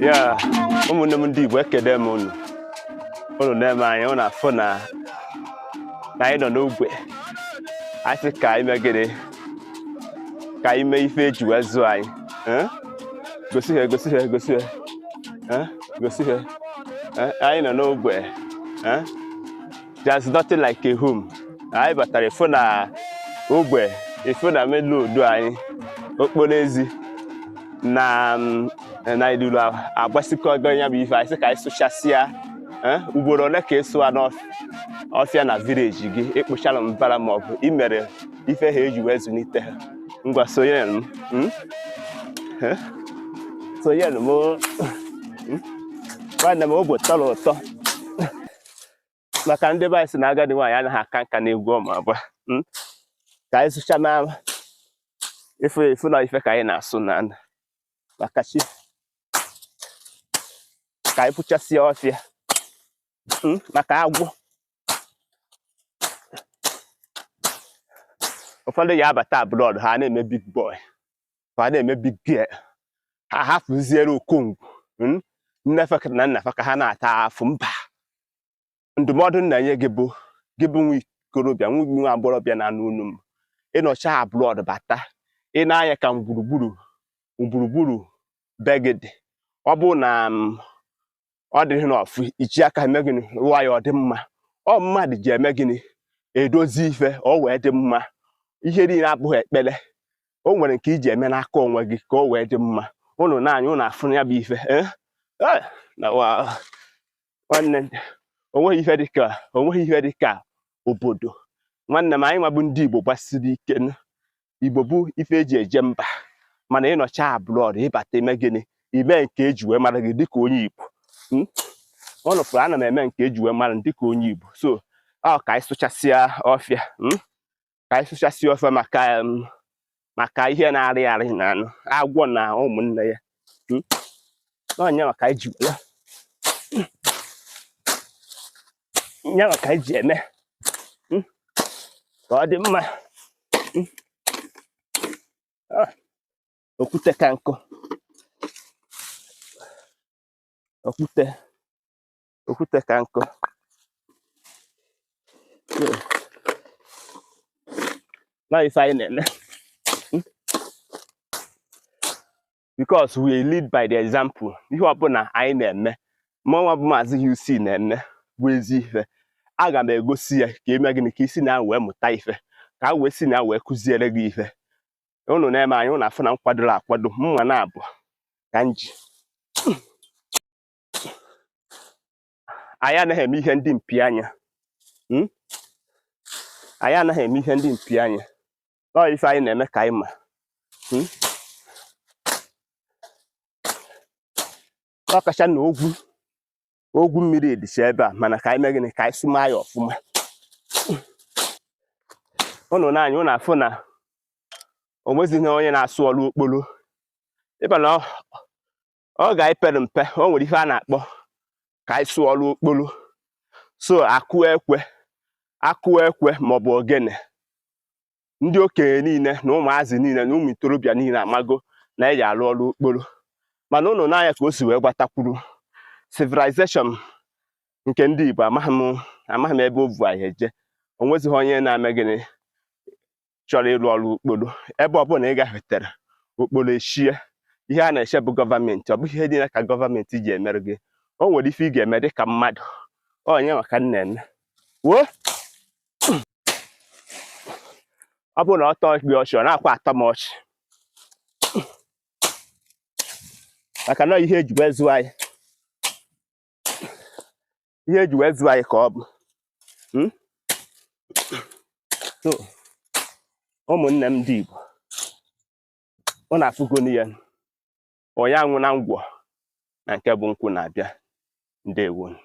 Ya, ụmụnne m ndị Igbo, ekele m unu. Unu na-eme anyị, unu afụ na na anyị nọ n'ogbe. Anyị sị ka anyị mee gịnị? Ka anyị mee ife eji wee zụọ anyị. Eh? Gosi ha, gosi ha, gosi ha. Eh? Gosi ha. Eh? Anyị nọ n'ogbe. Eh? There's nothing like a home. Anyị batara ịfụ na ogbe, ịfụ na main road anyị, okporo ezi na na ilulu agbasikọgo ya bụ ife. Anyị sị ka anyị sụchasịa. Eh? Ugboro ole ka ịsụwa n'ọfịa na village gị, ịkpụchara mbara maọbụ imere ife ha eji wee zụlite ha? Ngwa, sonyere m. Eh? Sonyere m. Nwanne m, ogbe tọrọ ụtọ, maka ndị be anyị sị na agadi nwaanyị anaghị aka nka n'egwu ọma agba. Ka anyị sụcha na ife ife na ife ka anyị na-asụ na maka chi, ka anyị fụchasịa ọfịa, maka agwọ. Ụfọdụ ya abata abroad, ha na-eme big boy, ha na-eme big girl, ha hapụziere okongwu, nne fa na nna fa ka ha na-ata afụ. Mba, ndụmọdụ m na-enye gị bụ, gị bụ nwa ikorobịa, nwa agbọghọbịa na-anụ unu m, ịnọcha abroad bata, ị na-anya ka gburugburu gburugburu be gị dị. Ọ bụ na ọ dịghị n'ọfụ, iji aka eme gịnị? Rụọ ya, ọ dị mma. Ọ mmadụ ji eme gịnị? Edozi ife ọ wee dị mma. Ihe niile abụghị ekpere. O nwere nke iji eme n'aka onwe gị ka o wee dị mma. Unu na-anya, unu afụ ya bụ ife. Eh? Eh, na nwanne, onweghị ife dịka, onweghị ife dịka obodo. Nwanne m, anyị nwa bụ ndị Igbo gbasiri ike. Igbo bụ ife eji eje mba. Mana ịnọcha abroad, ịbata, ime gịnị? Ime nke eji wee mara gị dịka onye Igbo. Ụnụ fụrụ, ana m eme nke eji wee mara m dịka onye Igbo. So ọ ka anyị sụchasịa ọfịa, Ka anyị sụchasịa ọfịa maka ihe na-arị arị na anụ agwọ na ụmụnne ya. N'ọnya maka anyị ji were nya maka anyị ji eme, Ka ọ dị mma. Ah, okwute ka nkụ, okwute, okwute ka nkụ. Na ife anyị na-eme, Because we lead by the example. Ihe ọbụla anyị na-eme, mụnwa bụ Maazị UC na-eme bụ ezi ife, aga m egosi ya ka eme gịnị? Ka isi na wee mụta ife, ka a wee si na wee kụziere gị ife. Unu na-eme anyị, unu afụ na m kwadoro akwado. Mma na abụ ka m ji. Anyị anaghị eme ihe ndị mpi anya. Anyị anaghị eme ihe ndị mpi anya. Ọ ife anyị na-eme ka anyị ma. Ọ kacha na ogwu ogwu mmiri dịcha ebe a, mana ka anyị mee gịnị? Ka anyị sụma ya ọfụma. Unu na-anya, unu afụ na o nwezighị onye na-asụ ọrụ okporo ịba na ọ ga epere mpe. O nwere ife a na-akpọ ka anyị sụọ ọrụ okporo. So akụ ekwe, akụ ekwe maọbụ ogene, ndị okenye niile na ụmụazị niile na ụmụ ntorobịa niile amago na eji arụ ọrụ okporo. Mana ụnụ n'anya ka o si wee gbatakwuru civilization nke ndị Igbo, amaghị m, amaghị m ebe o bu anyị eje. O nwezighị onye na-eme gịnị chọrọ ịrụ ọrụ okporo. Ebe ọbụla ị gafetere, okporo eshie. Ihe a na-eche bụ gọọmenti. Ọ bụghị ihe niile ka gọọmenti ji emere gị. O nwere ife ị ga-eme dịka mmadụ. Onye maka m na-eme wuo. Ọ bụrụ na ọ tọọ gị ọchị, ọ na-akwa atọ m ọchị, maka na ihe eji wee zụọ anyị, ihe eji wee zụọ anyị ka ọ bụ. So ụmụnne m ndị Igbo, unu afụgonu ya. Onye aṅụna ngwọ na nke bụ nkwụ na-abịa. Ndewonu.